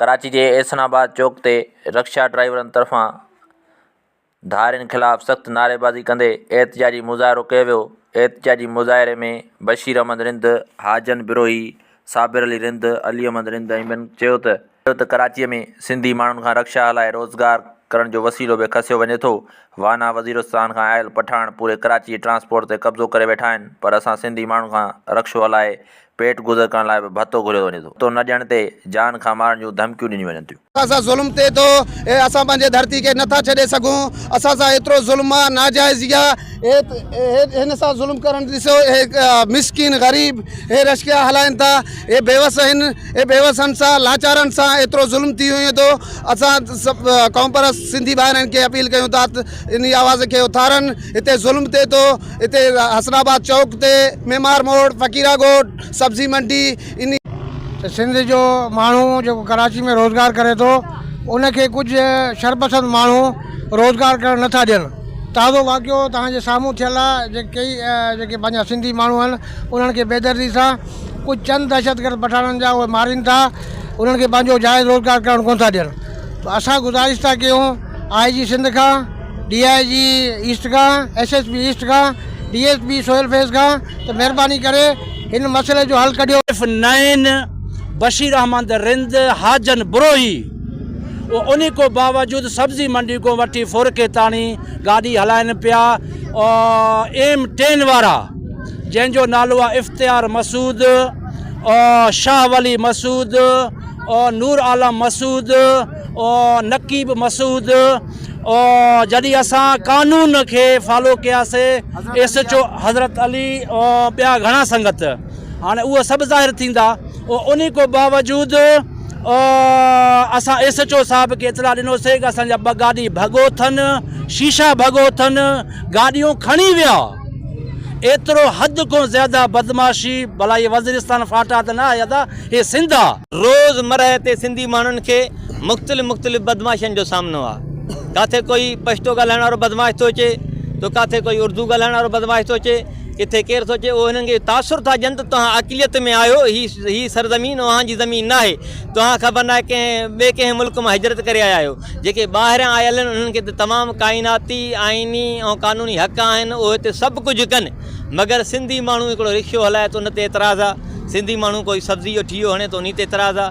ڪراچي جي احسن آباد چوڪ تي رڪشا ڊرائيورن طرفان ڌارين خلاف سخت نعريبازي ڪندي احتجاجي مظاهرو ڪيو ويو. احتجاجي مظاهري ۾ بشير احمد رند، حاجن بروهي، صابر علي رند، علي احمد رند ۽ ٻين چيو ته چيو ته ڪراچي ۾ سنڌي ماڻهن کان رڪشا هلائي روزگار ڪرڻ جو وسيلو به کسيو وڃي ٿو، وانا وزيرستان کان آيل پٺاڻ پوري ڪراچي جي ٽرانسپورٽ تي قبضو ڪري ويٺا آهن پر اسان سنڌي ماڻهن کان رڪشو هلائي پيٽ گذر ڪرڻ لاء به ڀتو گهريو وڃي ٿو، ڀتو نه ڏيڻ تي جان کان مارڻ جون ڌمڪيون ڏنيون وڃن ٿيون. اسان سان ظلم ٿئي ٿو اي اسان پنهنجي ڌرتي کي نٿا ڇڏي سگهون اسان سان ايترو ظلم آ ناجائزي آ اي هن سان ظلم ڪرڻ ڏسو اي مسڪين غريب اي رشڪيا هلائن ٿا اي بيوس آهن اي بيوسن سان لاچارن سان ايترو ظلم ٿي وڃي ٿو اسان سڀ قومپرست سنڌي ڀائرن کي اپيل ڪيون ٿا ته انهي آواز کي اٿارن هتي ظلم ٿئي ٿو هتي حسن آباد چوڪ تي معمار موڙ فقيرا ڳوٺ سبزي منڊي انهي. ته سنڌ جو ماڻهو جيڪو ڪراچي ۾ روزگار ڪري ٿو ان کي ڪجهه شرپسند ماڻهو روزگار ڪرڻ نٿا ڏين تازو واقعو توهان جي سامهون ٿيل آهي جيڪي جيڪي پنهنجا سنڌي ماڻهو آهن انهن کي بيدردي سان ڪجهه چند دهشتگرد پٺاڻن جا اهي مارين ٿا انهن کي پنهنجو جائز روزگار ڪرڻ ڪونه ٿا ڏين ته اسان گذارش ٿا ڪيون آء جي سنڌ کان ڊي I جي ايسٽ کان ايس ايس پي ايسٽ کان D S P Sohail phase کان ته مهرباني ڪري هن مسئلي جو حل ڪڍيو. ايف نائين بشير احمد رند حاجن بروهي او انهي کو باوجود سبزي منڊي کون وٺي ڦورڪي تاڻي گاڏي هلائن پيا او ايم ٽين وارا جنهن جو نالو آ افتيار مسعود او شاهه ولي مسعود او نور عالم مسعود او نقيب مسعود او جڏهن اسان قانون کي فالو ڪياسي ايس ايچ او حضرت علي او ٻيا گهڻا سنگت هاڻي اهو سڀ ظاهر ٿيندا او انهي کو باوجود او اسان ايس ايچ او صاحب کي اطلاع ڏنوسي ته اسان جا ٻه گاڏي ڀڳو اٿن شيشا ڀڳو اٿن گاڏيون کڻي ويا ايترو حد کان زياده بدمعاشي ڀلا هي وزيرستان فاٽا ته نه آهي ادا هي سنڌ آ. روز مرهه تي سنڌي ماڻهن کي مختلف مختلف بدمعاشين جو سامنو آ. ڪاٿي ڪوئي پشتو ڳالهائڻ وارو بدمعاش ٿو اچي ته ڪاٿي ڪوئي اردو ڳالهائڻ وارو بدمعاش ٿو اچي ڪٿي ڪير ٿو اچي اهو هنن کي تاثر ٿا ڏين ته توهان اقليت ۾ آهيو هي هي سرزمين اوهان جي زمين ناهي توهان خبر ناهي ڪنهن ٻئي ڪنهن ملڪ مان هجرت ڪري آيا آهيو جيڪي ٻاهريان آيل آهن انهن کي ته تمام ڪائناتي، آئيني ۽ قانوني حق آهن اهي هتي سڀ ڪجهه ڪن مگر سنڌي ماڻهو هڪڙو رڪشو هلائي ته ان تي اعتراض آ، سنڌي ماڻهو ڪوئي سبزي جو ٺيهو هڻي ته انهي تي اعتراض آ.